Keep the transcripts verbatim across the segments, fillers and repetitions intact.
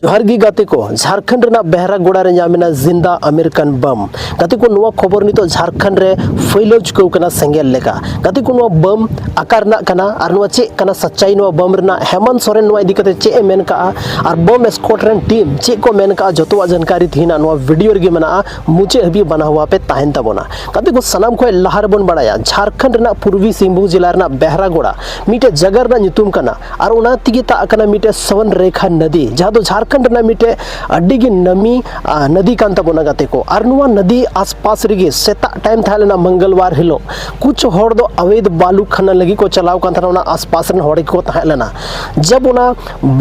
ᱡᱚᱦᱟᱨ ᱜᱮ ᱜᱟᱛᱮ ᱠᱚ, ᱡᱷᱟᱲᱠᱷᱚᱸᱰ ᱨᱮᱱᱟᱜ ᱵᱮᱦᱨᱟᱜᱳᱲᱟ ᱨᱮ ᱧᱟᱢ ᱮᱱᱟ ᱡᱤᱱᱫᱟ ᱟᱢᱮᱨᱤᱠᱟᱱ ᱵᱟᱢ᱾ ᱜᱟᱛᱮ ᱠᱚ, ᱱᱚᱣᱟ ᱠᱷᱚᱵᱚᱨ ᱱᱤᱛᱚᱜ ᱡᱷᱟᱲᱠᱷᱚᱸᱰ ᱨᱮ ᱯᱷᱟᱹᱭᱞᱟᱹᱣ ᱪᱩᱠᱟᱹᱣ ᱠᱟᱱᱟ ᱥᱮᱸᱜᱮᱞ ᱞᱮᱠᱟ᱾ ᱜᱟᱛᱮ ᱠᱚ, ᱱᱚᱣᱟ ᱵᱟᱢ ᱟᱠᱟ ᱨᱮᱱᱟᱜ ᱠᱟᱱᱟ ᱟᱨ ᱱᱚᱣᱟ ᱪᱮᱫ ᱠᱟᱱᱟ ᱥᱟᱪᱟᱭ ᱱᱚᱣᱟ ᱵᱟᱢ ᱨᱮᱱᱟᱜ, ᱦᱮᱢᱚᱱᱛ ᱥᱚᱨᱮᱱ ᱱᱚᱣᱟ ᱤᱫᱤ ᱠᱟᱛᱮ ᱪᱮᱫ ᱮ ᱢᱮᱱ ᱠᱟᱜᱼᱟ ᱟᱨ ᱵᱟᱢ ᱥᱠᱚᱴ ᱨᱮᱱ ᱴᱤᱢ ᱪᱮᱫ ᱠᱚ ᱢᱮᱱ ᱠᱟᱜᱼᱟ, ᱡᱚᱛᱚᱣᱟᱜ ᱡᱟᱱᱠᱟᱨᱤ ᱛᱮᱦᱮᱧᱟᱜ ᱱᱚᱣᱟ ᱵᱷᱤᱰᱤᱭᱳ ᱨᱮᱜᱮ ᱢᱮᱱᱟᱜᱼᱟ᱾ ᱢᱩᱪᱟᱹᱫ ᱦᱟᱹᱵᱤᱡ ᱵᱟᱱᱟ ᱦᱚᱣᱟ ᱯᱮ ᱛᱟᱦᱮᱱ ᱛᱟᱵᱚᱱᱟ᱾ ᱜᱟᱛᱮ ᱠᱚ, ᱥᱟᱱᱟᱢ ᱠᱷᱚᱱ ᱞᱟᱦᱟ ᱨᱮᱵᱚᱱ ᱵᱟᱲᱟᱭᱟ, ᱡᱷᱟᱲᱠᱷᱚᱸᱰ ᱨᱮᱱᱟᱜ ᱯᱩᱨᱵᱤ ᱥᱤᱝᱵᱷᱩᱢ ᱡᱮᱞᱟ ᱨᱮᱱᱟᱜ ᱵᱮᱦᱨᱟᱜᱳᱲᱟ ᱢᱤᱫᱴᱮᱡ ᱡᱟᱭᱜᱟ ᱨᱮᱱᱟᱜ ᱧᱩᱛᱩᱢ ᱠᱟᱱᱟ ᱟᱨ ᱚᱱᱟ ᱛᱮᱜᱮ ᱛᱟᱜ ᱠᱟᱱᱟ ᱢᱤᱫᱴᱮᱡ ᱥᱚᱵᱚᱨᱱ ᱨᱮᱠᱷᱟ ᱱᱚᱫᱤ, ᱡᱟᱦᱟᱸ ᱫᱚ ᱡᱷᱟᱲᱠᱷᱚᱸᱰ ᱨᱮᱱᱟᱜ ᱢᱤᱫᱴᱮᱡ ᱟᱹᱰᱤ ᱜᱮ ᱱᱟᱹᱢᱤ, ᱟ, ᱱᱚᱫᱤ ᱠᱟᱱ ᱛᱟᱵᱚᱱᱟ ᱜᱟᱛᱮ ᱠᱚ᱾ ᱟᱨ ᱱᱚᱣᱟ ᱱᱚᱫᱤ ᱟᱥᱯᱟᱥ ᱨᱮᱜᱮ ᱥᱮᱛᱟᱜ ᱴᱟᱭᱤᱢ ᱛᱟᱦᱮᱸ ᱞᱮᱱᱟ ᱢᱚᱝᱜᱚᱞᱵᱟᱨ ᱦᱤᱞᱳᱜ, ᱠᱩᱪ ᱦᱚᱲ ᱫᱚ ᱟᱵᱮᱫ ᱵᱟᱞᱩ ᱠᱷᱟᱱᱟ ᱞᱟᱹᱜᱤᱫ ᱠᱚ ᱪᱟᱞᱟᱣ ᱠᱟᱱ ᱛᱟᱦᱮᱱᱟ, ᱚᱱᱟ ᱟᱥᱯᱟᱥ ᱨᱮᱱ ᱦᱚᱲ ᱜᱮᱠᱚ ᱛᱟᱦᱮᱸ ᱞᱮᱱᱟ᱾ ᱡᱟᱵ ᱚᱱᱟ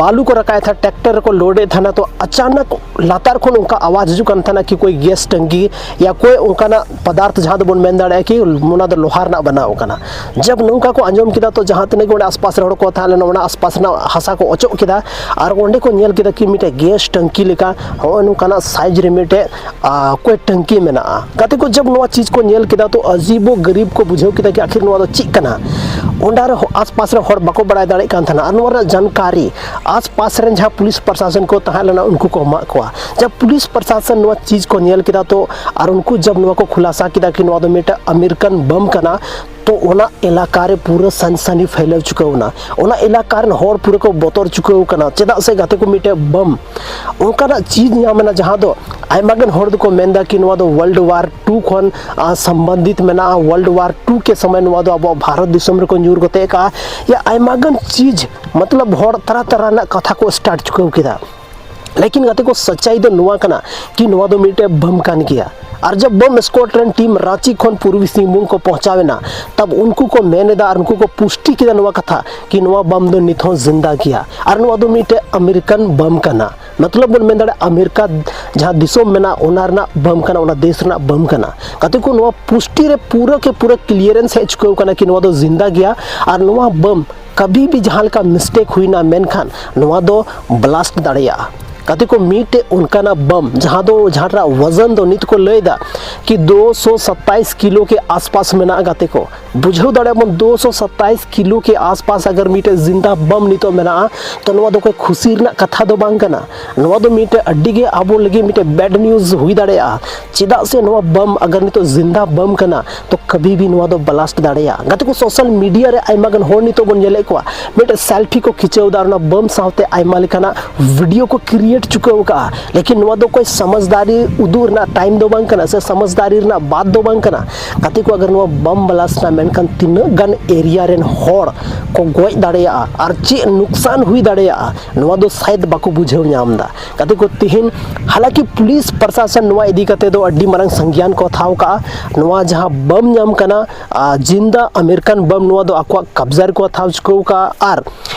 ᱵᱟᱞᱩ ᱠᱚ ᱨᱟᱠᱟᱵ ᱮᱫ ᱛᱟᱦᱮᱸᱫ, ᱴᱨᱟᱠᱴᱟᱨ ᱨᱮᱠᱚ ᱞᱳᱰ ᱮᱫ ᱛᱟᱦᱮᱱᱟ, ᱛᱚ ᱟᱪᱟᱱᱚᱠ ᱞᱟᱛᱟᱨ ᱠᱷᱚᱱ ᱚᱱᱠᱟ ᱟᱣᱟᱡ ᱦᱤᱡᱩᱜ ᱠᱟᱱ ᱛᱟᱦᱮᱱᱟ ᱠᱤ ᱠᱳᱭ ᱜᱮᱥ ᱴᱟᱝᱠᱤ ᱭᱟ ᱠᱳᱭ ᱚᱱᱠᱟᱱᱟᱜ ᱯᱟᱫᱟᱨᱛᱷ, ᱡᱟᱦᱟᱸ ᱫᱚᱵᱚᱱ ᱢᱮᱱ ᱫᱟᱲᱮᱭᱟᱜᱼᱟ ᱠᱤ ᱚᱱᱟ ᱫᱚ ᱞᱳᱦᱟ ᱨᱮᱱᱟᱜ ᱵᱮᱱᱟᱣ ᱠᱟᱱᱟ᱾ ᱡᱟᱵ ᱱᱚᱝᱠᱟ ᱠᱚ ᱟᱸᱡᱚᱢ ᱠᱮᱫᱟ, ᱛᱚ ᱡᱟᱦᱟᱸ ᱛᱤᱱᱟᱹᱜ ᱜᱮ ᱚᱸᱰᱮ ᱟᱥᱯᱟᱥ ᱨᱮ ᱦᱚᱲ ᱠᱚ ᱛᱟᱦᱮᱸ ᱞᱮᱱᱟ, ᱚᱱᱟ ᱟᱥᱯᱟᱥ ᱨᱮᱱᱟᱜ ᱦᱟᱥᱟ ᱠᱚ ᱚᱪᱚᱜ ᱠᱮᱫᱟ ᱟᱨ ᱚᱸᱰᱮ ᱠᱚ ᱧᱮᱞ ᱠᱮᱫᱟ ᱠᱤ ᱢᱤᱫᱴᱮᱡ ᱜᱮᱥ ᱴᱟᱝᱠᱤ ᱞᱮᱠᱟ ᱦᱚᱸᱜᱼᱚᱭ ᱱᱚᱝᱠᱟᱱᱟᱜ ᱥᱟᱭᱤᱡᱽ ᱨᱮ ᱢᱤᱫᱴᱮᱡ, ᱟ, ᱠᱚᱭ ᱴᱟᱝᱠᱤ ᱢᱮᱱᱟᱜᱼᱟ᱾ ᱜᱟᱛᱮ ᱠᱚ, ᱡᱟᱵ ᱱᱚᱣᱟ ᱪᱤᱡᱽ ᱠᱚ ᱧᱮᱞ ᱠᱮᱫᱟ, ᱛᱚ ᱟᱡᱤᱵᱳ ᱜᱟᱨᱤᱵ ᱠᱚ ᱵᱩᱡᱷᱟᱹᱣ ᱠᱮᱫᱟ ᱠᱤ ᱟᱠᱷᱤᱨ ᱱᱚᱣᱟ ᱫᱚ ᱪᱮᱫ ᱠᱟᱱᱟ᱾ ᱚᱸᱰᱮ ᱨᱮ ᱦᱚ-, ᱟᱥᱯᱟᱥ ᱨᱮ ᱦᱚᱲ ᱵᱟᱠᱚ ᱵᱟᱲᱟᱭ ᱫᱟᱲᱮᱭᱟᱜ ᱠᱟᱱ ᱛᱟᱦᱮᱱᱟ ᱟᱨ ᱱᱚᱣᱟ ᱨᱮᱱᱟᱜ ᱡᱟᱱᱠᱟᱨᱤ ᱟᱥᱯᱟᱥ ᱨᱮᱱ ᱡᱟᱦᱟᱸ ᱯᱩᱞᱤᱥ ᱯᱨᱚᱥᱟᱥᱚᱱ ᱠᱚ ᱛᱟᱦᱮᱸ ᱞᱮᱱᱟ, ᱩᱱᱠᱩ ᱠᱚ ᱮᱢᱟᱜ ᱠᱚᱣᱟ᱾ ᱡᱟᱵ ᱯᱩᱞᱤᱥ ᱯᱨᱚᱥᱟᱥᱚᱱ ᱱᱚᱣᱟ ᱪᱤᱡᱽ ᱠᱚ ᱧᱮᱞ ᱠᱮᱫᱟ, ᱛᱚ ᱟᱨ ᱩᱱᱠᱩ ᱡᱟᱵ ᱱᱚᱣᱟ ᱠᱚ ᱠᱷᱩᱞᱟᱥᱟ ᱠᱮᱫᱟ ᱠᱤ ᱱᱚᱣᱟ ᱫᱚ ᱢᱤᱫᱴᱮᱡ ᱟᱢᱮᱨᱤᱠᱟᱱ ᱵᱟᱢ ᱠᱟᱱᱟ, ᱛᱚ ᱚᱱᱟ ᱮᱞᱟᱠᱟ ᱨᱮ ᱯᱩᱨᱟᱹ ᱥᱟᱱᱥᱟᱱᱤ ᱯᱷᱟᱭᱞᱟᱣ ᱪᱩᱠᱟᱹᱣ ᱮᱱᱟ᱾ ᱚᱱᱟ ᱮᱞᱟᱠᱟ ᱨᱮᱱ ᱦᱚᱲ ᱯᱩᱨᱟᱹ ᱠᱚ ᱵᱚᱛᱚᱨ ᱪᱩᱠᱟᱹᱣ ᱠᱟᱱᱟ, ᱪᱮᱫᱟᱜ ᱥᱮ ᱜᱟᱛᱮ ᱠᱚ ᱢᱤᱫᱴᱮᱡ ᱵᱟᱢ ᱚᱱᱠᱟᱱᱟᱜ ᱪᱤᱡᱽ ᱧᱟᱢ ᱮᱱᱟ, ᱡᱟᱦᱟᱸ ᱫᱚ ᱟᱭᱢᱟ ᱜᱟᱱ ᱦᱚᱲ ᱫᱚᱠᱚ ᱢᱮᱱᱫᱟ ᱠᱤ ᱱᱚᱣᱟ ᱫᱚ ᱣᱟᱨᱞᱰ ᱣᱟᱨ ᱴᱩ ᱠᱷᱚᱱ, ᱟ, ᱥᱚᱢᱵᱚᱱᱫᱷᱤᱛ ᱢᱮᱱᱟᱜᱼᱟ᱾ ᱣᱟᱨᱞᱰ ᱣᱟᱨ ᱴᱩ ᱠᱮ ᱥᱚᱢᱚᱭ ᱱᱚᱣᱟ ᱫᱚ ᱟᱵᱚ ᱵᱷᱟᱨᱚᱛ ᱫᱤᱥᱚᱢ ᱨᱮᱠᱚ ᱧᱩᱨ ᱠᱟᱛᱮ ᱠᱟᱜᱼᱟ᱾ ᱭᱟ ᱟᱭᱢᱟ ᱜᱟᱱ ᱪᱤᱡᱽ, ᱢᱚᱛᱞᱚᱵ ᱦᱚᱲ ᱛᱟᱨᱟ ᱛᱟᱨᱟ ᱨᱮᱱᱟᱜ ᱠᱟᱛᱷᱟ ᱠᱚ ᱥᱴᱟᱨᱴ ᱪᱩᱠᱟᱹᱣ ᱠᱮᱫᱟ᱾ ᱞᱮᱠᱤᱱ ᱜᱟᱛᱮ ᱠᱚ, ᱥᱟᱪᱟᱭ ᱫᱚ ᱱᱚᱣᱟ ᱠᱟᱱᱟ ᱠᱤ ᱱᱚᱣᱟ ᱫᱚ ᱢᱤᱫᱴᱮᱡ ᱵᱟᱢ ᱠᱟᱱ ᱜᱮᱭᱟ᱾ ᱟᱨ ᱡᱟᱵ ᱵᱟᱢ ᱥᱠᱚᱴ ᱨᱮᱱ ᱴᱤᱢ ᱨᱟᱸᱪᱤ ᱠᱷᱚᱱ ᱯᱩᱨᱵᱤ ᱥᱤᱝᱵᱷᱩᱢ ᱠᱚ ᱯᱚᱦᱪᱟᱣ ᱮᱱᱟ, ᱛᱟᱵ ᱩᱱᱠᱩ ᱠᱚ ᱢᱮᱱ ᱮᱫᱟ ᱟᱨ ᱩᱱᱠᱩ ᱠᱚ ᱯᱩᱥᱴᱤ ᱠᱮᱫᱟ ᱱᱚᱣᱟ ᱠᱟᱛᱷᱟ ᱠᱤ ᱱᱚᱣᱟ ᱵᱟᱢ ᱫᱚ ᱱᱤᱛ ᱦᱚᱸ ᱡᱤᱱᱫᱟ ᱜᱮᱭᱟ ᱟᱨ ᱱᱚᱣᱟ ᱫᱚ ᱢᱤᱫᱴᱮᱡ ᱟᱢᱮᱨᱤᱠᱟᱱ ᱵᱟᱢ ᱠᱟᱱᱟ᱾ ᱢᱚᱛᱞᱚᱵ ᱵᱚᱱ ᱢᱮᱱ ᱫᱟᱲᱮᱭᱟᱜᱼᱟ, ᱟᱢᱮᱨᱤᱠᱟ ᱡᱟᱦᱟᱸ ᱫᱤᱥᱚᱢ ᱢᱮᱱᱟᱜᱼᱟ, ᱚᱱᱟ ᱨᱮᱱᱟᱜ ᱵᱟᱢ ᱠᱟᱱᱟ, ᱚᱱᱟ ᱫᱮᱥ ᱨᱮᱱᱟᱜ ᱵᱟᱢ ᱠᱟᱱᱟ᱾ ᱜᱟᱛᱮ ᱠᱚ, ᱱᱚᱣᱟ ᱯᱩᱥᱴᱤ ᱨᱮ ᱯᱩᱨᱟᱹ ᱠᱮ ᱯᱩᱨᱟᱹ ᱠᱞᱤᱭᱟᱨᱮᱱᱥ ᱦᱮᱡ ᱪᱩᱠᱟᱹᱣ ᱠᱟᱱᱟ ᱠᱤ ᱱᱚᱣᱟ ᱫᱚ ᱡᱤᱱᱫᱟ ᱜᱮᱭᱟ ᱟᱨ ᱱᱚᱣᱟ ᱵᱟᱢ ᱠᱟᱵᱷᱤ ᱵᱷᱤ ᱡᱟᱦᱟᱸ ᱞᱮᱠᱟ ᱢᱤᱥᱴᱮᱠ ᱦᱩᱭᱱᱟ, ᱢᱮᱱᱠᱷᱟᱱ ᱱᱚᱣᱟ ᱫᱚ ᱵᱞᱟᱥᱴ ᱫᱟᱲᱮᱭᱟᱜᱼᱟ᱾ ᱜᱟᱛᱮ ᱠᱚ, ᱢᱤᱫᱴᱮᱡ ᱚᱱᱠᱟᱱᱟᱜ ᱵᱟᱢ, ᱡᱟᱦᱟᱸ ᱫᱚ, ᱡᱟᱦᱟᱸᱴᱟᱜ ᱣᱟᱡᱟᱱ ᱫᱚ ᱱᱤᱛ ᱠᱚ ᱞᱟᱹᱭ ᱮᱫᱟ ᱠᱤ ᱫᱩᱥᱚ ᱥᱟᱛᱟᱭᱤᱥ ᱠᱤᱞᱳ ᱠᱮ ᱟᱥᱯᱟᱥ ᱢᱮᱱᱟᱜᱼᱟ᱾ ᱜᱟᱛᱮ ᱠᱚ, ᱵᱩᱡᱷᱟᱹᱣ ᱫᱟᱲᱮᱭᱟᱜ ᱵᱚᱱ, ᱫᱩᱥᱚ ᱥᱟᱛᱟᱭᱤᱥ ᱠᱤᱞᱳ ᱠᱮ ᱟᱥᱯᱟᱥ ᱟᱜᱟᱨ ᱢᱤᱫᱴᱮᱡ ᱡᱤᱱᱫᱟ ᱵᱟᱢ ᱱᱤᱛᱚᱜ ᱢᱮᱱᱟᱜᱼᱟ, ᱛᱚ ᱱᱚᱣᱟ ᱫᱚ ᱚᱠᱚᱭ ᱠᱷᱩᱥᱤ ᱨᱮᱱᱟᱜ ᱠᱟᱛᱷᱟ ᱫᱚ ᱵᱟᱝ ᱠᱟᱱᱟ᱾ ᱱᱚᱣᱟ ᱫᱚ ᱢᱤᱫᱴᱮᱡ ᱟᱹᱰᱤ ᱜᱮ ᱟᱵᱚ ᱞᱟᱹᱜᱤᱫ ᱢᱤᱫᱴᱮᱡ bad news ᱦᱩᱭ ᱫᱟᱲᱮᱭᱟᱜᱼᱟ᱾ ᱪᱮᱫᱟᱜ ᱥᱮ ᱱᱚᱣᱟ ᱵᱟᱢ ᱟᱜᱟᱨ ᱱᱤᱛᱚᱜ ᱡᱤᱱᱫᱟ ᱵᱟᱢ ᱠᱟᱱᱟ, ᱛᱚ ᱠᱟᱵᱷᱤ ᱵᱷᱤ ᱱᱚᱣᱟ ᱫᱚ blast ᱫᱟᱲᱮᱭᱟᱜᱼᱟ᱾ ᱜᱟᱛᱮ ᱠᱚ, social media ᱨᱮ ᱟᱭᱢᱟ ᱜᱟᱱ ᱦᱚᱲ ᱱᱤᱛᱚᱜ ᱵᱚᱱ ᱧᱮᱞᱮᱫ ᱠᱚᱣᱟ, ᱢᱤᱫᱴᱮᱡ selfie ᱠᱚ ᱠᱷᱤᱪᱟᱹᱣ ᱮᱫᱟ, ᱚᱱᱟ ᱵᱟᱢ ᱥᱟᱶᱛᱮ ᱟᱭᱢᱟ ᱞᱮᱠᱟᱱᱟᱜ video ᱠᱚ create ᱪᱩᱠᱟᱹᱣ ᱟᱠᱟᱫᱼᱟ᱾ ᱞᱮᱠᱤᱱ ᱱᱚᱣᱟ ᱫᱚ ᱚᱠᱚᱭ ᱥᱚᱢᱟᱡᱽᱫᱟᱨᱤ ᱩᱫᱩᱜ ᱨᱮᱱᱟᱜ time ᱫᱚ ᱵᱟᱝ ᱠᱟᱱᱟ, ᱥᱮ ᱥᱚᱢᱟᱡᱽᱫᱟᱨᱤ ᱨᱮᱱᱟᱜ ᱵᱟᱛ ᱫᱚ ᱵᱟᱝ ᱠᱟᱱᱟ᱾ ᱜᱟᱛᱮ ᱠᱚ, ᱟᱜᱟᱨ ᱱᱚᱣᱟ ᱵᱟᱢ blast ᱮᱱᱟ, ᱢᱮᱱᱠᱷᱟᱱ ᱛᱤᱱᱟᱹᱜ ᱜᱟᱱ area ᱨᱮᱱ ᱦᱚᱲ ᱠᱚ ᱜᱚᱡ ᱫᱟᱲᱮᱭᱟᱜᱼᱟ ᱟᱨ ᱪᱮᱫ ᱱᱩᱠᱥᱟᱱ ᱦᱩᱭ ᱫᱟᱲᱮᱭᱟᱜᱼᱟ, ᱱᱚᱣᱟ ᱫᱚ ᱥᱟᱭᱮᱫ ᱵᱟᱠᱚ ᱵᱩᱡᱷᱟᱹᱣ ᱧᱟᱢ ᱮᱫᱟ᱾ ᱜᱟᱛᱮ ᱠᱚ, ᱛᱤᱦᱤᱧ ᱦᱟᱞᱟᱠᱤ ᱯᱩᱞᱤᱥ ᱯᱨᱚᱥᱟᱥᱚᱱ ᱱᱚᱣᱟ ᱤᱫᱤ ᱠᱟᱛᱮ ᱫᱚ ᱟᱹᱰᱤ ᱢᱟᱨᱟᱝ ᱥᱚᱝᱜᱽᱭᱟᱱ ᱠᱚ ᱦᱟᱛᱟᱣ ᱠᱟᱜᱼᱟ᱾ ᱱᱚᱣᱟ ᱡᱟᱦᱟᱸ ᱵᱟᱢ ᱧᱟᱢ ᱠᱟᱱᱟ, ᱟ, ᱡᱤᱱᱫᱟ ᱟᱢᱮᱨᱤᱠᱟᱱ ᱵᱟᱢ, ᱱᱚᱣᱟ ᱫᱚ ᱟᱠᱚᱣᱟᱜ ᱠᱟᱵᱽᱡᱟ ᱨᱮᱠᱚ ᱦᱟᱛᱟᱣ ᱪᱩᱠᱟᱹᱣ ᱠᱟᱜᱼᱟ ᱟᱨ,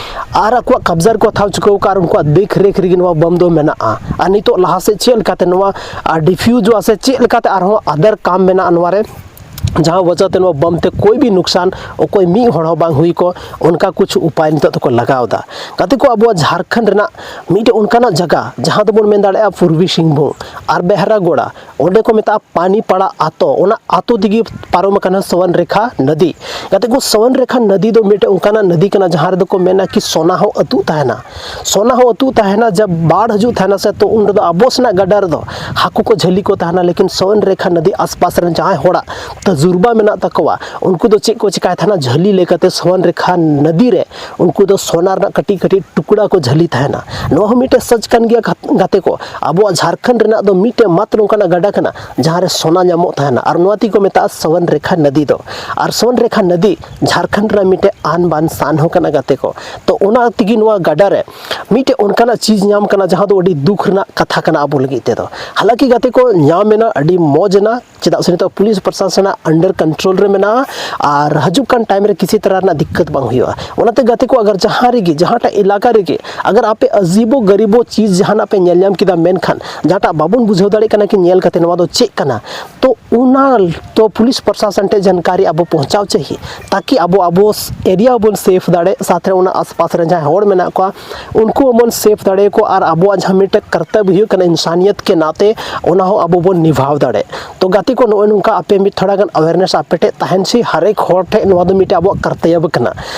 ᱟᱨ ᱟᱠᱚᱣᱟᱜ ᱠᱟᱵᱽᱡᱟ ᱨᱮᱠᱚ ᱦᱟᱛᱟᱣ ᱪᱩᱠᱟᱹᱣ ᱠᱟᱜᱼᱟ ᱟᱨ ᱩᱱᱠᱩᱣᱟᱜ ᱫᱮᱠᱷ ᱨᱮᱠᱷ ᱨᱮᱜᱮ ᱱᱚᱣᱟ ᱵᱟᱢ ᱫᱚ ᱢᱮᱱᱟᱜᱼᱟ᱾ ᱟᱨ ᱱᱤᱛᱚᱜ ᱞᱟᱦᱟ ᱥᱮᱫ ᱪᱮᱫ ᱞᱮᱠᱟᱛᱮ ᱱᱚᱣᱟ, ᱟ, ᱰᱤᱯᱷᱤᱭᱩᱡᱚᱜᱼᱟ ᱥᱮ ᱪᱮᱫ ᱞᱮᱠᱟᱛᱮ ᱟᱨᱦᱚᱸ other ᱠᱟᱢ ᱢᱮᱱᱟᱜᱼᱟ ᱱᱚᱣᱟ ᱨᱮ, ᱡᱟᱦᱟᱸ ᱣᱟᱡᱟ ᱛᱮ ᱱᱚᱣᱟ ᱵᱟᱢ ᱛᱮ ᱠᱳᱭ ᱵᱷᱤ ᱱᱩᱠᱥᱟᱱ ᱚᱠᱚᱭ ᱢᱤᱫ ᱦᱚᱲ ᱦᱚᱸ ᱵᱟᱝ ᱦᱩᱭ ᱠᱚ, ᱚᱱᱠᱟ ᱠᱩᱪᱷ ᱩᱯᱟᱭ ᱱᱤᱛᱚᱜ ᱫᱚᱠᱚ ᱞᱟᱜᱟᱣ ᱮᱫᱟ᱾ ᱜᱟᱛᱮ ᱠᱚ, ᱟᱵᱚᱣᱟᱜ ᱡᱷᱟᱲᱠᱷᱚᱸᱰ ᱨᱮᱱᱟᱜ ᱢᱤᱫᱴᱮᱡ ᱚᱱᱠᱟᱱᱟᱜ ᱡᱟᱭᱜᱟ, ᱡᱟᱦᱟᱸ ᱫᱚᱵᱚᱱ ᱢᱮᱱ ᱫᱟᱲᱮᱭᱟᱜᱼᱟ ᱯᱩᱨᱵᱤ ᱥᱤᱝᱵᱷᱩᱢ ᱟᱨ ᱵᱮᱦᱨᱟᱜᱳᱲᱟ, ᱚᱸᱰᱮ ᱠᱚ ᱢᱮᱛᱟᱜᱼᱟ ᱯᱟᱱᱤᱯᱟᱲᱟ ᱟᱛᱳ᱾ ᱚᱱᱟ ᱟᱛᱳ ᱛᱮᱜᱮ ᱯᱟᱨᱚᱢ ᱟᱠᱟᱱᱟ ᱥᱚᱣᱚᱱ ᱨᱮᱠᱷᱟ ᱱᱚᱫᱤ᱾ ᱜᱟᱛᱮ ᱠᱚ, ᱥᱚᱣᱚᱱ ᱨᱮᱠᱷᱟ ᱱᱚᱫᱤ ᱫᱚ ᱢᱤᱫᱴᱮᱡ ᱚᱱᱠᱟᱱᱟᱜ ᱱᱚᱫᱤ ᱠᱟᱱᱟ, ᱡᱟᱦᱟᱸ ᱨᱮᱫᱚ ᱠᱚ ᱢᱮᱱᱟ ᱠᱤ ᱥᱚᱱᱟ ᱦᱚᱸ ᱟᱹᱛᱩᱜ ᱛᱟᱦᱮᱱᱟ᱾ ᱥᱚᱱᱟ ᱦᱚᱸ ᱟᱹᱛᱩᱜ ᱛᱟᱦᱮᱱᱟ, ᱡᱟᱵ ᱵᱟᱲ ᱦᱤᱡᱩᱜ ᱛᱟᱦᱮᱱᱟ ᱥᱮ, ᱛᱚ ᱩᱱ ᱨᱮᱫᱚ ᱟᱵᱚ ᱥᱮᱱᱟᱜ ᱜᱟᱰᱟ ᱨᱮᱫᱚ ᱦᱟᱹᱠᱩ ᱠᱚ ᱡᱷᱟᱹᱞᱤ ᱠᱚ ᱛᱟᱦᱮᱱᱟ᱾ ᱞᱮᱠᱤᱱ ᱥᱚᱣᱚᱱ ᱨᱮᱠᱷᱟ ᱱᱚᱫᱤ ᱟᱥᱯᱟᱥ ᱨᱮᱱ ᱡᱟᱦᱟᱸᱭ ᱦᱚᱲᱟᱜ ᱛᱟᱡᱩᱨᱵᱟ ᱢᱮᱱᱟᱜ ᱛᱟᱠᱚᱣᱟ, ᱩᱱᱠᱩ ᱫᱚ ᱪᱮᱫ ᱠᱚ ᱪᱮᱠᱟᱭ ᱛᱟᱦᱮᱱᱟ, ᱡᱷᱟᱹᱞᱤ ᱞᱟᱹᱭ ᱠᱟᱛᱮ ᱥᱚᱣᱚᱱ ᱨᱮᱠᱷᱟ ᱱᱚᱫᱤ ᱨᱮ ᱩᱱᱠᱩ ᱫᱚ ᱥᱚᱱᱟ ᱨᱮᱱᱟᱜ ᱠᱟᱹᱴᱤᱡ ᱠᱟᱹᱴᱤᱡ ᱴᱩᱠᱲᱟ ᱠᱚ ᱡᱷᱟᱹᱞᱤ ᱛᱟᱦᱮᱱᱟ᱾ ᱱᱚᱣᱟ ᱦᱚᱸ ᱢᱤᱫᱴᱮᱡ ᱥᱟᱪ ᱠᱟᱱ ᱜᱮᱭᱟ ᱜᱟᱛ-, ᱜᱟᱛᱮ ᱠᱚ᱾ ᱟᱵᱚᱣᱟᱜ ᱡᱷᱟᱲᱠᱷᱚᱸᱰ ᱨᱮᱱᱟᱜ ᱫᱚ ᱢᱤᱫᱴᱮᱡ ᱢᱟᱛᱨᱚ ᱚᱱᱠᱟᱱᱟᱜ ᱜᱟᱰᱟ ᱠᱟᱱᱟ, ᱡᱟᱦᱟᱸ ᱨᱮ ᱥᱚᱱᱟ ᱧᱟᱢᱚᱜ ᱛᱟᱦᱮᱱᱟ, ᱟᱨ ᱱᱚᱣᱟ ᱛᱮᱜᱮ ᱠᱚ ᱢᱮᱛᱟᱜᱼᱟ ᱥᱚᱣᱚᱱ ᱨᱮᱠᱷᱟ ᱱᱚᱫᱤ ᱫᱚ᱾ ᱟᱨ ᱥᱚᱣᱚᱱ ᱨᱮᱠᱷᱟ ᱱᱚᱫᱤ ᱡᱷᱟᱲᱠᱷᱚᱸᱰ ᱨᱮᱱᱟᱜ ᱢᱤᱫᱴᱮᱡ ᱟᱱ ᱵᱟᱱ ᱥᱟᱱ ᱦᱚᱸ ᱠᱟᱱᱟ ᱜᱟᱛᱮ ᱠᱚ᱾ ᱛᱚ ᱚᱱᱟ ᱛᱮᱜᱮ ᱱᱚᱣᱟ ᱜᱟᱰᱟ ᱨᱮ ᱢᱤᱫᱴᱮᱡ ᱚᱱᱠᱟᱱᱟᱜ ᱪᱤᱡᱽ ᱧᱟᱢ ᱠᱟᱱᱟ, ᱡᱟᱦᱟᱸ ᱫᱚ ᱟᱹᱰᱤ ᱫᱩᱠ ᱨᱮᱱᱟᱜ ᱠᱟᱛᱷᱟ ᱠᱟᱱᱟ ᱟᱵᱚ ᱞᱟᱹᱜᱤᱫ ᱛᱮᱫᱚ᱾ ᱦᱟᱞᱟᱠᱤ ᱜᱟᱛᱮ ᱠᱚ, ᱧᱟᱢ ᱮᱱᱟ, ᱟᱹᱰᱤ ᱢᱚᱡᱽ ᱮᱱᱟ, ᱪᱮᱫᱟᱜ ᱥᱮ ᱱᱤᱛᱚᱜ ᱯᱩᱞᱤᱥ ᱯᱨᱚᱥᱟᱥᱚᱱᱟᱜ under control ᱨᱮ ᱢᱮᱱᱟᱜᱼᱟ ᱟᱨ ᱦᱤᱡᱩᱜ ᱠᱟᱱ time ᱨᱮ ᱠᱤᱥᱤ ᱛᱟᱨᱟ ᱨᱮᱱᱟᱜ ᱫᱤᱠᱠᱟᱛ ᱵᱟᱝ ᱦᱩᱭᱩᱜᱼᱟ᱾ ᱚᱱᱟᱛᱮ ᱜᱟᱛᱮ ᱠᱚ, ᱟᱜᱟᱨ ᱡᱟᱦᱟᱸ ᱨᱮᱜᱮ, ᱡᱟᱦᱟᱸᱴᱟᱜ ᱮᱞᱟᱠᱟ ᱨᱮᱜᱮ, ᱟᱜᱟᱨ ᱟᱯᱮ ᱟᱡᱤᱵᱚ ᱜᱟᱨᱤᱵᱚ ᱪᱤᱡᱽ ᱡᱟᱦᱟᱱᱟᱜ ᱯᱮ ᱧᱮᱞ ᱧᱟᱢ ᱠᱮᱫᱟ, ᱢᱮᱱᱠᱷᱟᱱ ᱡᱟᱦᱟᱸᱴᱟᱜ ᱵᱟᱵᱚᱱ ᱵᱩᱡᱷᱟᱹᱣ ᱫᱟᱲᱮᱭᱟᱜ ᱠᱟᱱᱟ ᱠᱤ ᱧᱮᱞ ᱠᱟᱛᱮ ᱱᱚᱣᱟ ᱫᱚ ᱪᱮᱫ ᱠᱟᱱᱟ, ᱛᱚ ᱚᱱᱟ ᱛᱚ ᱯᱩᱞᱤᱥ ᱯᱨᱚᱥᱟᱥᱚᱱ ᱴᱷᱮᱱ ᱡᱟᱱᱠᱟᱨᱤ ᱟᱵᱚ ᱯᱚᱦᱚᱸᱪᱟᱣ ᱪᱟᱹᱦᱤ, ᱛᱟᱠᱤ ᱟᱵᱚ ᱟᱵᱚ ᱮᱨᱤᱭᱟ ᱵᱚᱱ ᱥᱮᱯᱷ ᱫᱟᱲᱮ, ᱥᱟᱛᱷ ᱨᱮ ᱚᱱᱟ ᱟᱥᱯᱟᱥ ᱨᱮ ᱡᱟᱦᱟᱸᱭ ᱦᱚᱲ ᱢᱮᱱᱟᱜ ᱠᱚᱣᱟ ᱩᱱᱠᱩ ᱦᱚᱸᱵᱚᱱ ᱥᱮᱯᱷ ᱫᱟᱲᱮᱭᱟᱠᱚᱣᱟ ᱟᱨ ᱟᱵᱚᱣᱟᱜ ᱡᱟᱦᱟᱸ ᱢᱤᱫᱴᱮᱱ ᱠᱟᱨᱛᱚᱵᱽᱵᱚ ᱦᱩᱭᱩᱜ ᱠᱟᱱᱟ ᱤᱱᱥᱟᱱᱤᱭᱚᱛ ᱠᱮ ᱱᱟᱛᱮ, ᱚᱱᱟ ᱦᱚᱸ ᱟᱵᱚ ᱵᱚᱱ ᱱᱤᱵᱷᱟᱣ ᱫᱟᱲᱮ᱾ ᱛᱚ ᱜᱟᱛᱮ ᱠᱚ, ᱱᱚᱜᱼᱚᱭ ᱱᱚᱝᱠᱟ ᱟᱯᱮ ᱢᱤᱫ ᱛᱷᱚᱲᱟ ᱜᱟᱱ ᱟᱣᱮᱨᱱᱮᱥ ᱟᱯᱮ ᱴᱷᱮᱱ ᱛᱟᱦᱮᱱ ᱥᱮ ᱦᱟᱨᱮᱠ ᱦᱚᱲ ᱴᱷᱮᱱ ᱱᱚᱣᱟ ᱫᱚ ᱢᱤᱫᱴᱮᱱ ᱟᱵᱚᱣᱟᱜ ᱠᱟᱨᱛᱚᱵᱽᱵᱚ ᱠᱟᱱᱟ᱾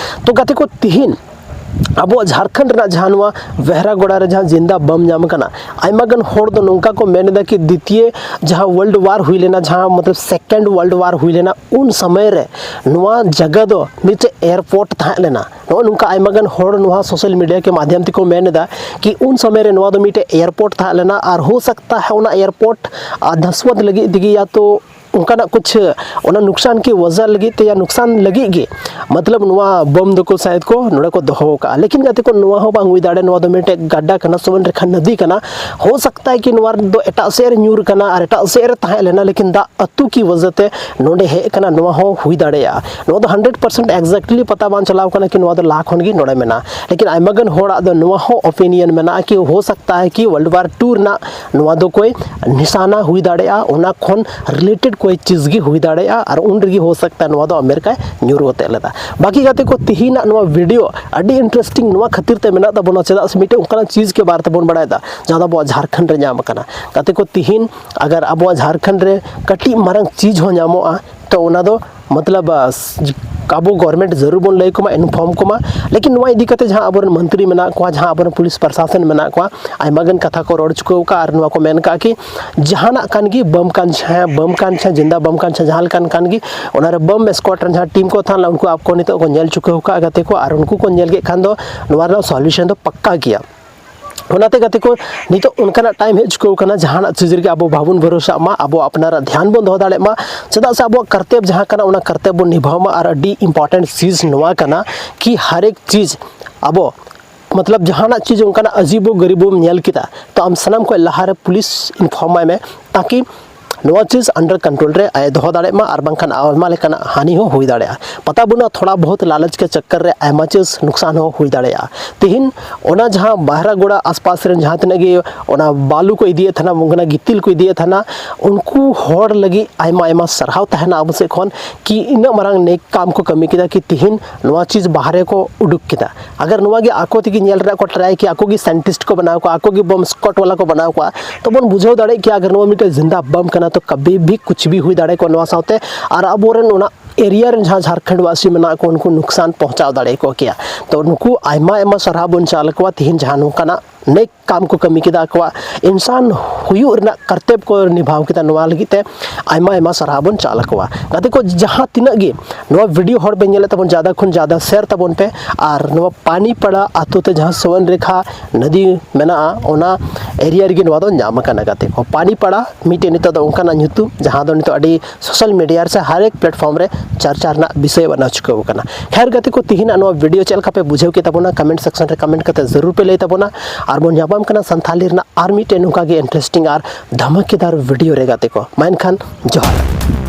ᱛᱚ ᱜᱟᱛᱮ ᱠᱚ, ᱛᱤᱦᱤᱧ ᱟᱵᱚᱣᱟᱜ ᱡᱷᱟᱲᱠᱷᱚᱸᱰ ᱨᱮᱱᱟᱜ ᱡᱟᱦᱟᱸ ᱱᱚᱣᱟ ᱵᱮᱦᱨᱟᱜᱳᱲᱟ ᱨᱮ ᱡᱟᱦᱟᱸ ᱡᱤᱱᱫᱟ ᱵᱚᱢ ᱧᱟᱢ ᱠᱟᱱᱟ, ᱟᱭᱢᱟ ᱜᱟᱱ ᱦᱚᱲ ᱫᱚ ᱱᱚᱝᱠᱟ ᱠᱚ ᱢᱮᱱ ᱮᱫᱟ ᱠᱤ ᱫᱤᱛᱤᱭᱚ ᱡᱟᱦᱟᱸ ᱣᱟᱨᱞᱰ ᱣᱟᱨ ᱦᱩᱭ ᱞᱮᱱᱟ, ᱡᱟᱦᱟᱸ ᱢᱚᱛᱞᱚᱵ ᱥᱮᱠᱮᱱᱰ ᱣᱟᱨᱞᱰ ᱣᱟᱨ ᱦᱩᱭ ᱞᱮᱱᱟ, ᱩᱱ ᱥᱚᱢᱚᱭ ᱨᱮ ᱱᱚᱣᱟ ᱡᱟᱭᱜᱟ ᱫᱚ ᱢᱤᱫᱴᱮᱡ ᱮᱭᱟᱨᱯᱳᱨᱴ ᱛᱟᱦᱮᱸ ᱞᱮᱱᱟ᱾ ᱱᱚᱜᱼᱚ ᱱᱚᱝᱠᱟ ᱟᱭᱢᱟ ᱜᱟᱱ ᱦᱚᱲ ᱱᱚᱣᱟ ᱥᱳᱥᱟᱞ ᱢᱤᱰᱤᱭᱟ ᱠᱮ ᱢᱟᱫᱷᱭᱚᱢ ᱛᱮᱠᱚ ᱢᱮᱱ ᱮᱫᱟ ᱠᱤ ᱩᱱ ᱥᱚᱢᱚᱭ ᱨᱮ ᱱᱚᱣᱟ ᱫᱚ ᱢᱤᱫᱴᱮᱡ ᱮᱭᱟᱨᱯᱳᱨᱴ ᱛᱟᱦᱮᱸ ᱞᱮᱱᱟ ᱟᱨ ᱦᱳ ᱥᱟᱠᱛᱟ ᱦᱮ ᱚᱱᱟ ᱮᱭᱟᱨᱯᱳᱨᱴ ᱟᱨ ᱫᱷᱟᱥᱣᱟᱫ ᱞᱟᱹᱜᱤᱫ ᱛᱮᱜᱮ ᱭᱟ ᱛᱚ ᱚᱱᱠᱟᱱᱟᱜ ᱠᱩᱪᱷ ᱚᱱᱟ ᱱᱩᱠᱥᱟᱱ ᱠᱤ ᱣᱟᱡᱟ ᱞᱟᱹᱜᱤᱫ ᱛᱮ ᱭᱟ ᱱᱩᱠᱥᱟᱱ ᱞᱟᱹᱜᱤᱫ ᱜᱮ ᱢᱚᱛᱞᱚᱵ ᱱᱚᱣᱟ ᱵᱚᱢ ᱫᱚᱠᱚ ᱥᱟᱭᱮᱫ ᱠᱚ ᱱᱚᱰᱮ ᱠᱚ ᱫᱚᱦᱚ ᱟᱠᱟᱫᱼᱟ᱾ ᱞᱮᱠᱤᱱ ᱜᱟᱛᱮ ᱠᱚ, ᱱᱚᱣᱟ ᱦᱚᱸ ᱵᱟᱝ ᱦᱩᱭ ᱫᱟᱲᱮᱭᱟᱜᱼᱟ, ᱱᱚᱣᱟ ᱫᱚ ᱢᱤᱫᱴᱮᱡ ᱜᱟᱰᱟ ᱠᱟᱱᱟ, ᱥᱩᱵᱚᱨᱱᱨᱮᱠᱷᱟ ᱱᱚᱫᱤ ᱠᱟᱱᱟ᱾ ᱦᱳ ᱥᱟᱠᱛᱟ ᱦᱮ ᱠᱤ ᱱᱚᱣᱟ ᱫᱚ ᱮᱴᱟᱜ ᱥᱮᱫ ᱨᱮ ᱧᱩᱨ ᱠᱟᱱᱟ ᱟᱨ ᱮᱴᱟᱜ ᱥᱮᱫ ᱨᱮ ᱛᱟᱦᱮᱸ ᱞᱮᱱᱟ, ᱞᱮᱠᱤᱱ ᱫᱟᱜ ᱟᱹᱛᱩ ᱠᱤ ᱣᱟᱡᱟ ᱛᱮ ᱱᱚᱰᱮ ᱦᱮᱡ ᱠᱟᱱᱟ, ᱱᱚᱣᱟ ᱦᱚᱸ ᱦᱩᱭ ᱫᱟᱲᱮᱭᱟᱜᱼᱟ᱾ ᱱᱚᱣᱟ ᱫᱚ ᱦᱟᱱᱰᱨᱮᱰ ᱯᱟᱨᱥᱮᱱᱴ ᱮᱠᱡᱮᱠᱴᱞᱤ ᱯᱟᱛᱟ ᱵᱟᱝ ᱪᱟᱞᱟᱣ ᱠᱟᱱᱟ ᱠᱤ ᱱᱚᱣᱟ ᱫᱚ ᱞᱟᱦᱟ ᱠᱷᱚᱱ ᱜᱮ ᱱᱚᱰᱮ ᱢᱮᱱᱟᱜᱼᱟ, ᱞᱮᱠᱤᱱ ᱟᱭᱢᱟ ᱜᱟᱱ ᱦᱚᱲᱟᱜ ᱫᱚ ᱱᱚᱣᱟ ᱦᱚᱸ ᱚᱯᱤᱱᱤᱭᱚᱱ ᱢᱮᱱᱟᱜᱼᱟ ᱠᱤ ᱦᱳ ᱥᱟᱠᱛᱟ ᱦᱮ ᱠᱤ ᱣᱟᱨᱞᱰ ᱣᱟᱨ ᱴᱩ ᱨᱮᱱᱟᱜ ᱱᱚᱣᱟ ᱫᱚ ᱠᱚᱭ ᱱᱤᱥᱟᱱᱟ ᱦᱩᱭ ᱫᱟᱲᱮᱭᱟᱜᱼᱟ, ᱚᱱᱟ ᱠᱷᱚᱱ ᱨᱤᱞᱮᱴᱮᱰ ᱠᱚᱭ ᱪᱤᱡᱽ ᱜᱮ ᱦᱩᱭ ᱫᱟᱲᱮᱭᱟᱜᱼᱟ ᱟᱨ ᱩᱱ ᱨᱮᱜᱮ ᱦᱳ ᱥᱟᱠᱛᱟ ᱱᱚᱣᱟ ᱫᱚ ᱟᱢᱮᱨᱤᱠᱟᱭ ᱧᱩᱨ ᱜᱚᱛᱮ ᱞᱮᱫᱟ᱾ ᱵᱟᱹᱠᱤ ᱜᱟᱛᱮ ᱠᱚ, ᱛᱤᱦᱤᱧᱟᱜ ᱱᱚᱣᱟ ᱵᱷᱤᱰᱤᱭᱳ ᱟᱹᱰᱤ ᱤᱱᱴᱟᱨᱮᱥᱴᱤᱝ ᱱᱚᱣᱟ ᱠᱷᱟᱹᱛᱤᱨ ᱛᱮ ᱢᱮᱱᱟᱜ ᱛᱟᱵᱚᱱᱟ, ᱪᱮᱫᱟᱜ ᱥᱮ ᱢᱤᱫᱴᱮᱱ ᱚᱱᱠᱟᱱᱟᱜ ᱪᱤᱡᱽ ᱠᱮ ᱵᱟᱨᱮ ᱛᱮᱵᱚᱱ ᱵᱟᱲᱟᱭᱮᱫᱟ ᱡᱟᱦᱟᱸ ᱫᱚ ᱟᱵᱚᱣᱟᱜ ᱡᱷᱟᱲᱠᱷᱚᱸᱰ ᱨᱮ ᱧᱟᱢ ᱟᱠᱟᱱᱟ᱾ ᱜᱟᱛᱮ ᱠᱚ, ᱛᱤᱦᱤᱧ ᱟᱜᱟᱨ ᱟᱵᱚᱣᱟᱜ ᱡᱷᱟᱲᱠᱷᱚᱸᱰ ᱨᱮ ᱠᱟᱹᱴᱤᱡ ᱢᱟᱨᱟᱝ ᱪᱤᱡᱽ ᱦᱚᱸ ᱧᱟᱢᱚᱜᱼᱟ, ᱛᱚ ᱚᱱᱟ ᱫᱚ ᱢᱚᱛᱞᱚᱵ ᱟᱵᱚ ᱜᱚᱵᱷᱚᱨᱢᱮᱱᱴ ᱡᱟᱹᱨᱩᱲ ᱵᱚᱱ ᱞᱟᱹᱭ ᱟᱠᱚ ᱢᱟ, ᱤᱱᱯᱷᱚᱨᱢ ᱠᱚᱢᱟ᱾ ᱞᱮᱠᱤᱱ ᱱᱚᱣᱟ ᱤᱫᱤ ᱠᱟᱛᱮ ᱡᱟᱦᱟᱸ ᱟᱵᱚᱨᱮᱱ ᱢᱚᱱᱛᱨᱤ ᱢᱮᱱᱟᱜ ᱠᱚᱣᱟ, ᱡᱟᱦᱟᱸ ᱟᱵᱚᱨᱮᱱ ᱯᱩᱞᱤᱥ ᱯᱨᱚᱥᱟᱥᱚᱱ ᱢᱮᱱᱟᱜ ᱠᱚᱣᱟ, ᱟᱭᱢᱟ ᱜᱟᱱ ᱠᱟᱛᱷᱟ ᱠᱚ ᱨᱚᱲ ᱪᱩᱠᱟᱹᱣ ᱟᱠᱟᱫᱼᱟ ᱟᱨ ᱱᱚᱣᱟ ᱠᱚ ᱢᱮᱱ ᱠᱟᱜᱼᱟ ᱠᱤ ᱡᱟᱦᱟᱱᱟᱜ ᱠᱟᱱ ᱜᱮ, ᱵᱚᱢ ᱠᱟᱱ ᱪᱷᱟᱭᱟ, ᱵᱚᱢ ᱠᱟᱱ ᱪᱷᱟᱭᱟ, ᱡᱤᱱᱫᱟ ᱵᱚᱢ ᱠᱟᱱ ᱪᱷᱟᱭᱟ, ᱡᱟᱦᱟᱸ ᱞᱮᱠᱟᱱ ᱠᱟᱱ ᱜᱮ, ᱚᱱᱟᱨᱮ ᱵᱚᱢ ᱥᱠᱚᱣᱟᱰ ᱨᱮᱱ ᱡᱟᱦᱟᱸ ᱴᱤᱢ ᱠᱚ ᱛᱟᱦᱮᱱ ᱞᱮᱱᱟ, ᱩᱱᱠᱩ ᱟᱠᱚ ᱱᱤᱛᱚᱜ ᱠᱚ ᱧᱮᱞ ᱪᱩᱠᱟᱹᱣ ᱟᱠᱟᱫᱼᱟ ᱜᱟᱛᱮ ᱠᱚ, ᱟᱨ ᱩᱱᱠᱩ ᱠᱚ ᱧᱮᱞ ᱠᱮᱫ ᱠᱷᱟᱱ ᱫᱚ ᱱᱚᱣᱟ ᱨᱮᱱᱟᱜ ᱥᱚᱞᱩᱭᱩᱥᱚᱱ ᱫᱚ ᱯᱟᱠᱠᱟ ᱜᱮᱭᱟ᱾ ᱚᱱᱟᱛᱮ ᱜᱟᱛᱮ ᱠᱚ, ᱱᱤᱛᱚᱜ ᱚᱱᱠᱟᱱᱟᱜ ᱴᱟᱭᱤᱢ ᱦᱮᱡ ᱪᱩᱠᱟᱹᱣ ᱠᱟᱱᱟ, ᱡᱟᱦᱟᱱᱟᱜ ᱪᱤᱡᱽ ᱨᱮᱜᱮ ᱟᱵᱚ ᱵᱟᱵᱚᱱ ᱵᱷᱚᱨᱚᱥᱟᱜ ᱢᱟ, ᱟᱵᱚ ᱟᱯᱱᱟᱨᱟᱜ ᱫᱷᱮᱭᱟᱱ ᱵᱚᱱ ᱫᱚᱦᱚ ᱫᱟᱲᱮᱭᱟᱜ ᱢᱟ᱾ ᱪᱮᱫᱟᱜ ᱥᱮ ᱟᱵᱚᱣᱟᱜ ᱠᱟᱨᱛᱮᱵᱽ ᱡᱟᱦᱟᱸ ᱠᱟᱱᱟ, ᱚᱱᱟ ᱠᱟᱨᱛᱮᱵᱽ ᱵᱚᱱ ᱱᱤᱵᱷᱟᱣ ᱢᱟ᱾ ᱟᱨ ᱟᱹᱰᱤ ᱤᱢᱯᱚᱨᱴᱮᱱᱴ ᱪᱤᱡᱽ ᱱᱚᱣᱟ ᱠᱟᱱᱟ ᱠᱤ ᱦᱟᱨᱮᱠ ᱪᱤᱡᱽ ᱟᱵᱚ ᱢᱚᱛᱞᱚᱵ ᱡᱟᱦᱟᱱᱟᱜ ᱪᱤᱡᱽ ᱚᱱᱠᱟᱱᱟᱜ ᱟᱡᱤᱵᱚ ᱜᱟᱨᱤᱵᱚᱢ ᱧᱮᱞ ᱠᱮᱫᱟ, ᱛᱚ ᱟᱢ ᱥᱟᱱᱟᱢ ᱠᱷᱚᱱ ᱞᱟᱦᱟᱨᱮ ᱯᱩᱞᱤᱥ ᱤᱱᱯᱷᱚᱨᱢ ᱟᱭ ᱢᱮ, ᱛᱟᱠᱤ ᱱᱚᱣᱟ ᱪᱤᱡᱽ under control ᱨᱮ ᱟᱡ ᱫᱚᱦᱚ ᱫᱟᱲᱮᱭᱟᱜ ᱢᱟ, ᱟᱨ ᱵᱟᱝᱠᱷᱟᱱ ᱟᱭᱢᱟ ᱞᱮᱠᱟᱱᱟᱜ ᱦᱟᱹᱱᱤ ᱦᱚᱸ ᱦᱩᱭ ᱫᱟᱲᱮᱭᱟᱜᱼᱟ᱾ ᱯᱟᱛᱟ ᱵᱟᱹᱱᱩᱜᱼᱟ, ᱛᱷᱚᱲᱟ ᱵᱚᱦᱩᱛ ᱞᱟᱞᱚᱪ ᱠᱮ ᱪᱟᱠᱠᱟᱨ ᱨᱮ ᱟᱭᱢᱟ ᱪᱤᱡᱽ ᱱᱩᱠᱥᱟᱱ ᱦᱚᱸ ᱦᱩᱭ ᱫᱟᱲᱮᱭᱟᱜᱼᱟ᱾ ᱛᱤᱦᱤᱧ ᱚᱱᱟ ᱡᱟᱦᱟᱸ ᱵᱟᱦᱨᱟᱜᱳᱲᱟ ᱟᱥᱯᱟᱥ ᱨᱮᱱ ᱡᱟᱦᱟᱸ ᱛᱤᱱᱟᱹᱜ ᱜᱮ ᱚᱱᱟ ᱵᱟᱞᱩ ᱠᱚ ᱤᱫᱤᱭᱮᱫ ᱛᱟᱦᱮᱱᱟ, ᱚᱱᱟ ᱜᱤᱛᱤᱞ ᱠᱚ ᱤᱫᱤᱭᱮᱫ ᱛᱟᱦᱮᱱᱟ, ᱩᱱᱠᱩ ᱦᱚᱲ ᱞᱟᱹᱜᱤᱫ ᱟᱭᱢᱟ ᱟᱭᱢᱟ ᱥᱟᱨᱦᱟᱣ ᱛᱟᱦᱮᱱᱟ ᱟᱵᱚ ᱥᱮᱫ ᱠᱷᱚᱱ, ᱠᱤ ᱤᱱᱟᱹᱜ ᱢᱟᱨᱟᱝ ᱱᱮᱠ ᱠᱟᱢ ᱠᱚ ᱠᱟᱹᱢᱤ ᱠᱮᱫᱟ, ᱠᱤ ᱛᱤᱦᱤᱧ ᱱᱚᱣᱟ ᱪᱤᱡᱽ ᱵᱟᱦᱨᱮ ᱠᱚ ᱩᱰᱩᱠ ᱠᱮᱫᱟ᱾ ᱟᱜᱟᱨ ᱱᱚᱣᱟ ᱜᱮ ᱟᱠᱚ ᱛᱮᱜᱮ ᱧᱮᱞ ᱨᱮᱱᱟᱜ ᱠᱚ ᱴᱨᱟᱭ ᱠᱮᱭᱟ, ᱟᱠᱚ ᱜᱮ ᱥᱟᱭᱮᱱᱴᱤᱥᱴ ᱠᱚ ᱵᱮᱱᱟᱣ ᱠᱚᱣᱟ, ᱟᱠᱚ ᱜᱮ ᱵᱚᱢ ᱥᱠᱚᱴ ᱣᱟᱞᱟ ᱠᱚ ᱵᱮᱱᱟᱣ ᱠᱚᱣᱟ, ᱛᱚ ᱵᱚᱱ ᱵᱩᱡᱷᱟᱹᱣ ᱫᱟᱲᱮᱭᱟᱜ ᱠᱮᱭᱟ, ᱟᱜᱟᱨ ᱱᱚᱣᱟ ᱢᱤᱫᱴᱮᱱ ᱡᱤᱱᱫᱟ ᱵᱚᱢ ᱠᱟᱱᱟ, ᱛᱚ ᱠᱟᱵᱷᱤ ᱵᱷᱤ ᱠᱩᱪ ᱵᱷᱤ ᱦᱩᱭ ᱫᱟᱲᱮ ᱠᱚᱜᱼᱟ ᱱᱚᱣᱟ ᱥᱟᱶᱛᱮ᱾ ᱟᱨ ᱟᱵᱚᱨᱮᱱ ᱚᱱᱟ ᱮᱨᱤᱭᱟ ᱨᱮᱱ ᱡᱟᱦᱟᱸ ᱡᱷᱟᱨᱠᱷᱚᱸᱰ ᱵᱟᱥᱤ ᱢᱮᱱᱟᱜ ᱠᱚ, ᱩᱱᱠᱩ ᱱᱩᱠᱥᱟᱱ ᱯᱚᱦᱪᱟᱣ ᱫᱟᱲᱮ ᱠᱚ ᱠᱮᱭᱟ᱾ ᱛᱚ ᱱᱩᱠᱩ ᱟᱭᱢᱟ ᱟᱭᱢᱟ ᱥᱟᱨᱦᱟᱣ ᱵᱚᱱ ᱪᱟᱞ ᱟᱠᱚᱣᱟ, ᱛᱤᱦᱤᱧ ᱡᱟᱦᱟᱸ ᱱᱚᱝᱠᱟᱱᱟᱜ ᱱᱮᱠ ᱠᱟᱢ ᱠᱚ ᱠᱟᱹᱢᱤ ᱠᱮᱫᱟ, ᱟᱠᱚᱣᱟᱜ ᱤᱱᱥᱟᱱ ᱦᱩᱭᱩᱜ ᱨᱮᱱᱟᱜ ᱠᱟᱨᱛᱮᱵᱽ ᱠᱚ ᱱᱤᱵᱷᱟᱣ ᱠᱮᱫᱟ, ᱱᱚᱣᱟ ᱞᱟᱹᱜᱤᱫ ᱛᱮ ᱟᱭᱢᱟ ᱟᱭᱢᱟ ᱥᱟᱨᱦᱟᱣ ᱵᱚᱱ ᱪᱟᱞ ᱟᱠᱚᱣᱟ᱾ ᱜᱟᱛᱮ ᱠᱚ, ᱡᱟᱦᱟᱸ ᱛᱤᱱᱟᱹᱜ ᱜᱮ ᱱᱚᱣᱟ ᱵᱷᱤᱰᱤᱭᱳ ᱦᱚᱲ ᱵᱮᱱ ᱧᱮᱞᱮᱫ ᱛᱟᱵᱚᱱ, ᱡᱟᱫᱟ ᱠᱷᱚᱱ ᱡᱟᱫᱟ ᱥᱮᱭᱟᱨ ᱛᱟᱵᱚᱱ ᱯᱮ᱾ ᱟᱨ ᱱᱚᱣᱟ ᱯᱟᱱᱤᱯᱟᱲᱟ ᱟᱛᱳ ᱛᱮ ᱡᱟᱦᱟᱸ ᱥᱚᱣᱚᱱ ᱨᱮᱠᱷᱟ ᱱᱚᱫᱤ ᱢᱮᱱᱟᱜᱼᱟ, ᱚᱱᱟ ᱮᱨᱤᱭᱟ ᱨᱮᱜᱮ ᱱᱚᱣᱟ ᱫᱚ ᱧᱟᱢ ᱟᱠᱟᱱᱟ᱾ ᱜᱟᱛᱮ ᱠᱚ, ᱯᱟᱱᱤᱯᱟᱲᱟ ᱢᱤᱫᱴᱮᱱ ᱱᱤᱛᱚᱜ ᱫᱚ ᱚᱱᱠᱟᱱᱟᱜ ᱧᱩᱛᱩᱢ, ᱡᱟᱦᱟᱸ ᱫᱚ ᱱᱤᱛᱚᱜ ᱟᱹᱰᱤ ᱥᱳᱥᱟᱞ ᱢᱤᱰᱤᱭᱟ ᱨᱮ ᱥᱮ ᱦᱟᱨ ᱮᱠ ᱯᱞᱮᱴᱯᱷᱚᱨᱢ ᱨᱮ ᱪᱟᱨᱪᱟ ᱨᱮᱱᱟᱜ ᱵᱤᱥᱚᱭ ᱵᱮᱱᱟᱣ ᱪᱩᱠᱟᱹᱣ ᱟᱠᱟᱱᱟ᱾ ᱠᱷᱮᱨ ᱜᱟᱛᱮ ᱠᱚ, ᱛᱤᱦᱤᱧᱟᱜ ᱱᱚᱣᱟ ᱵᱷᱤᱰᱤᱭᱳ ᱪᱮᱫ ᱞᱮᱠᱟ ᱯᱮ ᱵᱩᱡᱷᱟᱹᱣ ᱠᱮᱫ ᱛᱟᱵᱚᱱᱟ, ᱠᱚᱢᱮᱱᱴ ᱥᱮᱠᱥᱚᱱ ᱨᱮ ᱠᱚᱢᱮᱱᱴ ᱠᱟᱛᱮ ᱡᱟᱹᱨᱩᱲ ᱯᱮ ᱞᱟᱹᱭ ᱛᱟᱵᱚᱱᱟ᱾ ᱟᱨ ᱵᱚᱱ ᱧᱟᱯᱟᱢ ᱠᱟᱱᱟ ᱥᱟᱱᱛᱷᱟᱞᱤ ᱨᱮᱱᱟᱜ ᱟᱨ ᱢᱤᱫᱴᱮᱱ ᱱᱚᱝᱠᱟ ᱜᱮ ᱤᱱᱴᱟᱨᱮᱥᱴᱤᱝ ᱟᱨ ᱫᱷᱟᱢᱟᱠᱮᱫᱟᱨ ᱵᱷᱤᱰᱤᱭᱳ ᱨᱮ ᱜᱟᱛᱮ ᱠᱚ᱾ ᱢᱟ ᱮᱱᱠᱷᱟᱱ ᱡᱚᱦᱟᱨ᱾